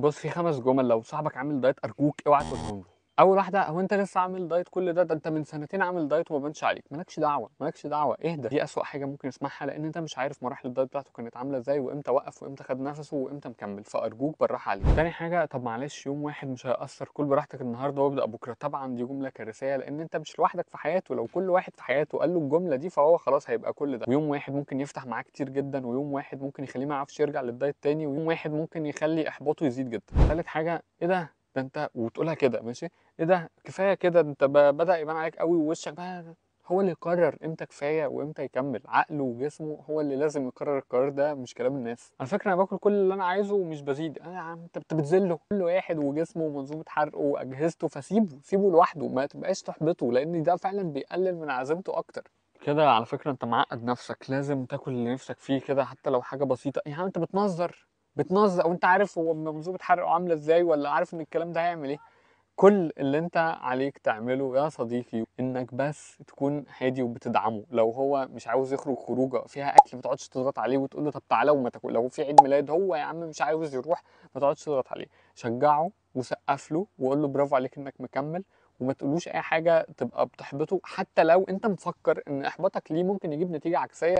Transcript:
بص، في 5 جمل لو صاحبك عامل دايت ارجوك اوعى تقولهم له. اول واحدة، هو انت لسه عامل دايت كل ده؟ ده انت من سنتين عامل دايت وما بانش عليك. مالكش دعوه، مالكش دعوه، اهدى. دي اسوأ حاجة ممكن يسمعها، لان انت مش عارف مراحل الدايت بتاعته كانت عامله ازاي، وامتى وقف، وامتى خد نفسه، وامتى مكمل، فارجوك بالراحة عليك. تاني حاجة، طب معلش يوم واحد مش هيأثر، كل براحتك النهارده وابدا بكره. طبعا دي جملة كارثية، لان انت مش لوحدك في حياته. لو كل واحد في حياته قال له الجملة دي فهو خلاص هيبقى كل ده. ويوم واحد ممكن يفتح معاه كتير جدا، ويوم واحد ممكن يخليه ما يعرفش يرجع للدايت تاني، ويوم واحد ممكن يخلي احباطه يزيد جدا. تالت حاجة، ايه ده؟ ده انت وتقولها كده ماشي، ايه ده كفاية كده، انت بدأ يبان عليك قوي ووشك بقى. هو اللي يقرر امتى كفاية وامتى يكمل، عقله وجسمه هو اللي لازم يقرر القرار ده، مش كلام الناس. على فكرة انا باكل كل اللي انا عايزه ومش بزيد. انا يا عم انت بتذله. كل واحد وجسمه ومنظومه حرقه واجهزته، فسيبه، سيبه لوحده، ما تبقاش تحبطه، لان ده فعلا بيقلل من عزيمته اكتر. كده على فكرة انت معقد نفسك، لازم تاكل اللي نفسك فيه كده حتى لو حاجة بسيطة. يا عم انت بتنظر وانت عارف هو منظومة حرقه عامله ازاي، ولا عارف ان الكلام ده هيعمل ايه. كل اللي انت عليك تعمله يا صديقي انك بس تكون هادي وبتدعمه. لو هو مش عاوز يخرج خروجه فيها اكل ما تقعدش تضغط عليه وتقول له طب تعالى وما تاكل. لو في عيد ميلاد هو يا عم مش عاوز يروح، ما تقعدش تضغط عليه، شجعه وسقف له وقول له برافو عليك انك مكمل، وما تقولوش اي حاجة تبقى بتحبطه، حتى لو انت مفكر ان احباطك ليه ممكن يجيب نتيجة عكسية.